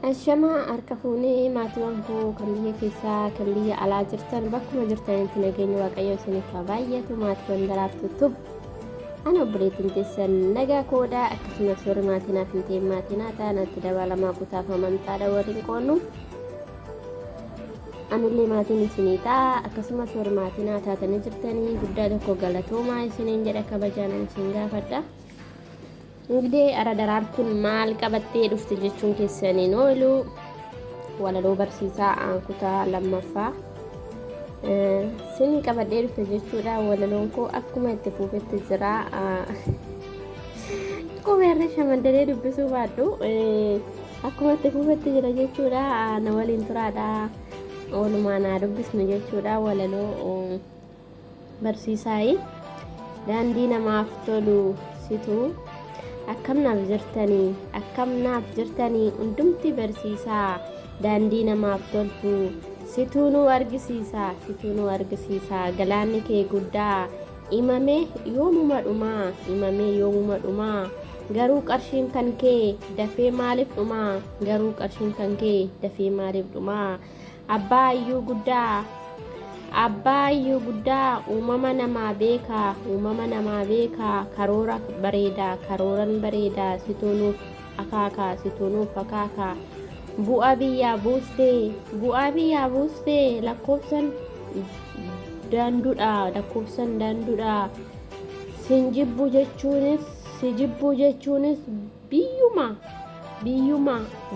Ashamaa harka fuunee maatiiwwan koo kan biyya keessaa kan biyya alaa jirtan bakkuma jirtanitti nageenya Waaqayyoo isiniif haa baay'atu. Maatiiwwan Daraartuu Tub, ana obboleettiin teessan nagaa koodha. Akkasumas warri maatii naaf hin ta'in maatii naa ta'an natti dabalamaa, kutaaf amantaadha waliin qoonnu. Anillee maatiin isinii ta'a. Akkasumas warri maatii naa taatanii jirtanii guddaa tokko galatoomaa isiniin jedha, kabajaanan isin gaafadha. Ingidee ara Daraartuun maal qabattee dhufte jechuun keessaniin oolu, walaloo barsiisaa kutaa lammaffaa sinii qabadhee dhufe jechuudha. Walaloon koo akkuma itti fufetti jira. Qubeerra shamaddanee dubbisuu baadhu akkuma itti fufetti jira jechuudha. Na waliin turaadha. Walumaan haa dubbisnu jechuudha. Walaloo barsiisaayi daandii namaaf tolu situ. Akkam naaf jirtanii, akkam naaf jirtanii hundumti? Barsiisaa, daandii namaaf toltu situu nu argisiisa, situu nu argisiisa. Galaanni kee guddaa imame yoomuma dhumaa, imame yoomuma dhumaa? Garuu qarshiin kan kee dafee maaliif dhumaa? Garuu qarshiin kan kee dafee maaliif dhumaa? Abbaa iyyuu guddaa, abbaa iyyuu guddaa, uumama namaa beekaa, uumama namaa beekaa. Karoora bareedaa, karooran bareedaa situu nuuf akaakaa, situu nuuf akaakaa. Bu'aa biyyaa buustee, bu'aa biyyaa buustee, lakkoofsan daanduudha, lakkoofsan daanduudha. Sin jibbu jechuunis, si jibbu jechuunis biyyuma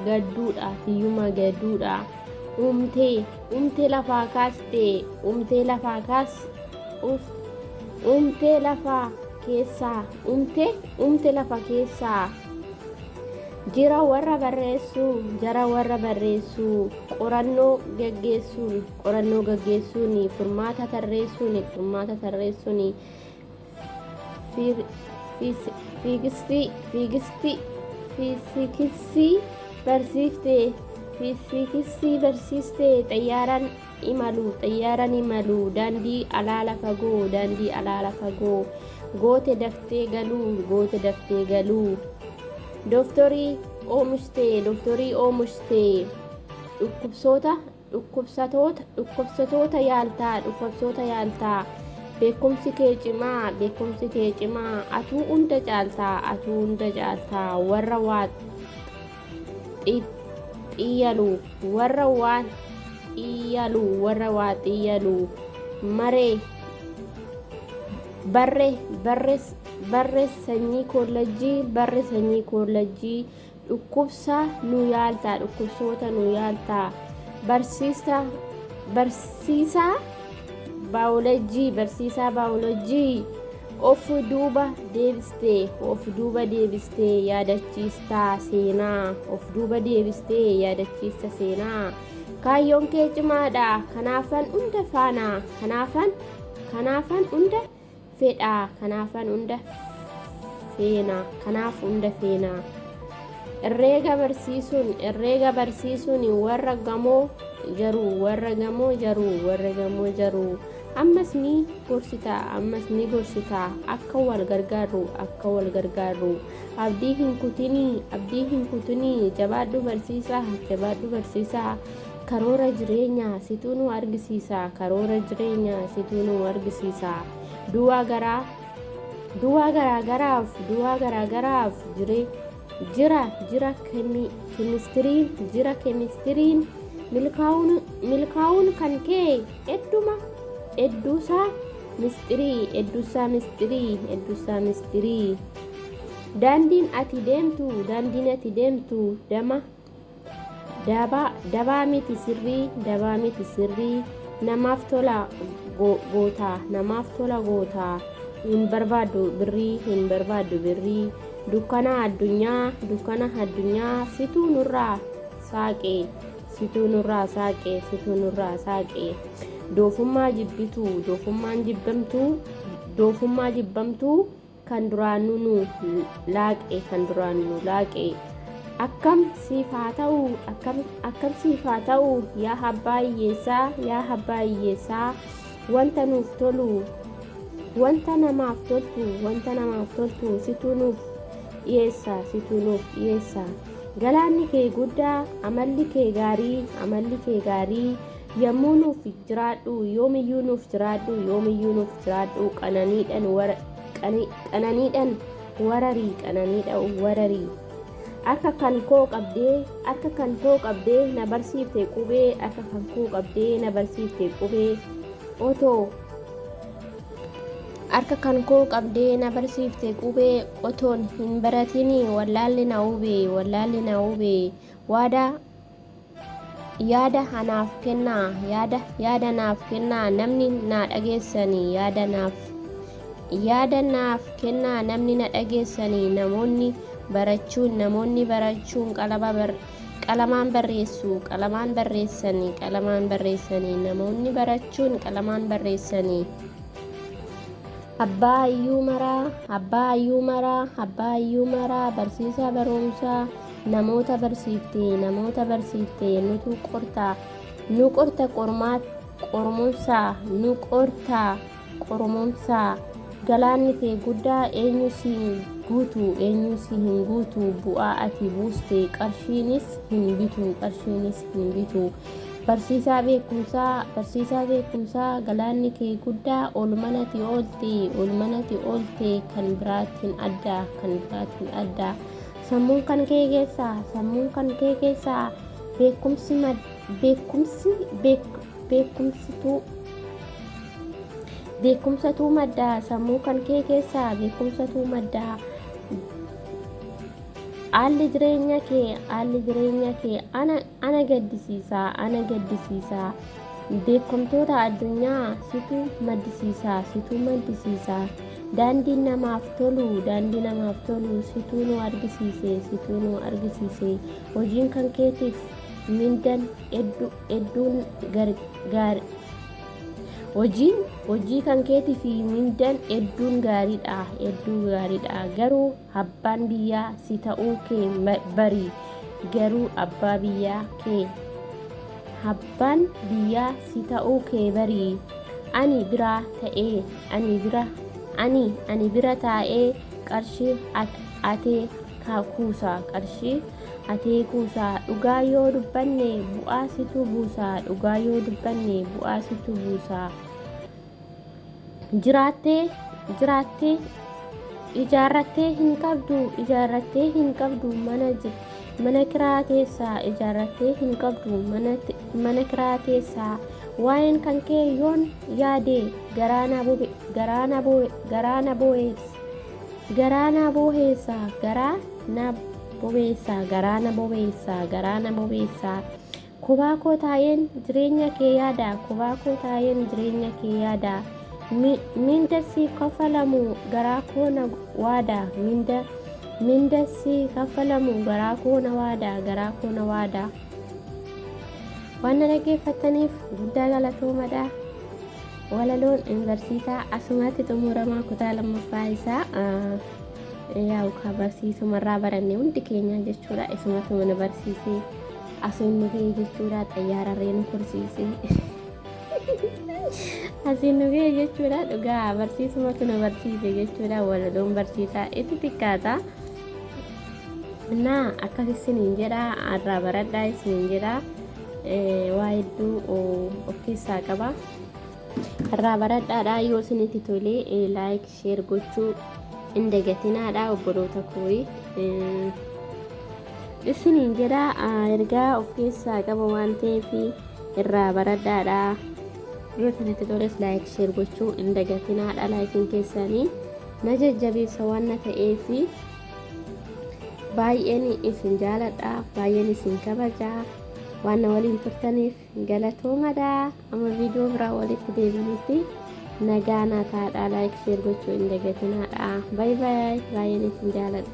gadduudha, biyyuma gadduudha. Uumtee lafaa kaastee, uumtee lafaa kaas, uumtee lafaa keessaa, uumtee lafa keessaa. Jira warra barreessuu, jara warra barreessuu, qorannoo gaggeessuun furmaata tarreessuun, furmaata tarreessuun. Fiiziksii barsiiftee, fiiziksii barsiistee, xayyaaraan imalu, xayyaaraan imalu. Daandii alaala fagoo, daandii alaala fagoo goote daftee galuu, goote daftee galuu. Dooktorii oomishtee, dooktorii oomishtee, dhukkubsoota dhukkubsatoota yaaltaa, dhukkubsoota yaaltaa. Beekumsi kee cimaa, beekumsi kee cimaa, atuu hunda caaltaa, atuu hunda caaltaa. Warra waa xiyyalu, warra waa xiyyalu, warra waa xiyyalu maree barre barre barre sanyii kollejjii, barre sanyii kollejjii, dhukkubsa nu yaaltaa, dhukkubsoota nu yaaltaa. Barsiisaa baayolojii, barsiisaa baayolojii, of duuba deebistee, of duuba deebistee yaadachiistaa seenaa, of duuba deebistee yaadachiista seenaa. Kaayyoon kee cimaadha, kanaafan hunda faana, kanaafan hunda fedha, kanaafan hunda feena, kanaaf hunda feena. Herreega barsiisuun warra gamoo jaruu, warra gamoo jaruu, warra gamoo jaruu. Ammas ni gorsita, ammas ni gorsita, akka wal gargaarru, akka wal gargaarru. Abdii hin kutinii, abdii hin kutinii, jabaadhu barsiisaa, jabaadhu barsiisaa. Karoora jireenyaa situu nu argisiisa, karoora jireenyaa situu nu argisiisa. Duwwaa garaa garaaf, duwwaa garaa garaaf jire jira jira keemistiriin, jira keemistiriin. Milkaa'uun kan kee hedduma hedduusaa mistirii, hedduusaa mistirii, hedduusaa mistirii. Daandiin ati deemtu, daandiin ati deemtu dama dabaa, dabaa miti sirrii, dabaa miti sirrii. Namaaf tola gootaa, namaaf tola gootaa, hin barbaaddu birrii, hin barbaaddu birrii. Dukkana addunyaa, dukkana addunyaa situu nurraa saaqee, situu nurraa saaqee, situu nurraa saaqee. Doofummaa jibbituu, doofummaan jibbamtuu, doofummaa jibbamtuu kan duraanuu nu laaqe, kan duraan nu laaqe. Akkam siif haa ta'u, akkam siif haa ta'u, yaa abbaa hiyyeessaa, yaa abbaa hiyyeessaa, wanta nuuf tolu, wanta namaaf toltu, wanta namaaf toltu situu nuuf dhiyeessa, situu nuuf dhiyeessa. Galaanni kee guddaa, amalli kee gaarii, amalli kee gaarii. Yommuu nuuf jiraadhu, yoomiyyuu nuuf jiraadhu, yoomiyyuu nuuf jiraadhu. Qananiidhan wara qananiidhan wararii, qananiidhan wararii. Harka kan koo qabdee, harka kan koo qabdee na barsiifte qubee, harka kan koo qabdee na barsiifte qubee. Otoo harka kan koo qabdee na barsiifte qubee, otoon hin baratini wallaalli na hube, wallaalli na hube. Waadaa yaada anaaf kennaa, yaada yaada naaf kennaa namni na dhageessanii, yaada naaf yaada naaf kennaa namni na dhageessanii. Namoonni barachuun, namoonni barachuun qalama bar qalamaan barreessu, qalamaan barreessanii, qalamaan barreessanii. Namoonni barachuun qalamaan barreessanii. Abbaa hayyuu maraa, abbaa hayyuu maraa, abbaa hayyuu maraa, barsiisaa barumsaa, namoota barsiifte, namoota barsiifte. Nutu qorta, nu qorta qormaa qormomsaa, nu qorta qormomsaa. Galaanni kee guddaa, eenyu si hin guutu, eenyu si hin guutu. Bu'aa ati buuste qarshiinis hin bitu, qarshiinis hin bitu. Barsiisaa beekumsaa, barsiisaa beekumsaa, galaanni kee guddaa, ol manati oolte, ol manati oolte, kan biraatiin adda, kan biraatiin adda. Sammuun kan kee keessaa, sammuun kan kee keessaa beekumsi beekumsi beekumsituu beekumsatuu madda, sammuu kan kee keessaa beekumsatuu madda. Haalli jireenya kee, haalli jireenya kee ana ana gaddisiisa, ana gaddisiisa. Beekamtoota addunyaa situ maddisiisa, situ maddisiisa. Daandii namaaf tolu, daandii namaaf tolu situu nu argisiise, situu nu argisiise. Hojiin kan keetiif mindan hedduun gaar hojiin hojii kan keetii fi mindan hedduun gaariidha, hedduu gaariidha. Garuu abbaan biyyaa si ta'uu kee bari, garuu abbaa biyyaa kee abbaan biyyaa si ta'uu kee bari. Ani bira ta'ee, ani bira ani ani bira taa'ee qarshii atee kuusa, qarshii atee kuusa. Dhugaa yoo dubbanne bu'aa situ buusa, dhugaa yoo dubbanne bu'aa situ buusa. Jiraattee jiraattee ijaarrattee hin qabdu, ijaarrattee hin qabdu, mana mana kiraa teessaa, ijaarrattee hin qabdu, mana mana kiraa teessaa. Waa'een kan kee yoon yaade garaa na bobe garaa na boe garaa na bobeessa, garaa na boheessa, garaa na bobeessa, garaa na bobeessa, garaa na bobeessa. Kophaa koo taa'een jireenya kee yaada, kophaa koo taa'een jireenya kee yaada. Minda siif kaffalamu garaa koo na waada, minda minda siif kaffalamu garaa koo na waada, garaa koo na waada. Waan na dhaggeeffattaniif guddaa galatoomadha. Walaloon barsiisaa asumatti xumuramaa. Kutaa lammaffaa isaa yaa'u ka barsiisumarraa baranne hundi keenya jechuudha. Isumatu nu barsiisee asiin nu ga'e jechuudha. Xayyaararree nu korsiisee asiin nu ga'e jechuudha. Dhugaa barsiisumatu nu barsiise jechuudha. Walaloon barsiisaa itti xiqqaata. Innaa akkas isiniin jedha, irraa baradhaa isiniin jedha. Waa hedduu of keessaa qaba. Irraa baradhaadha. Yoo isinitti tole like, share gochuu hin dagatinaadha, obboloota koo isiniin jedha. Ergaa of keessaa qaba waan ta'eef irraa baradhaadha. Yoo isinitti toles like, share gochuu hin dagatinaadha. Likeiin keessanii na jajjabeessa waan na ta'eef baay'een isin jaaladha, baay'een isin kabaja. Waan na waliin turtaniif galatoomadha. Amma viidiyoo biraa walitti deebinutti nagaa naa taadha. Like, share gochuu hin dagatinaadha. Bye bye, baay'een isin jaaladha.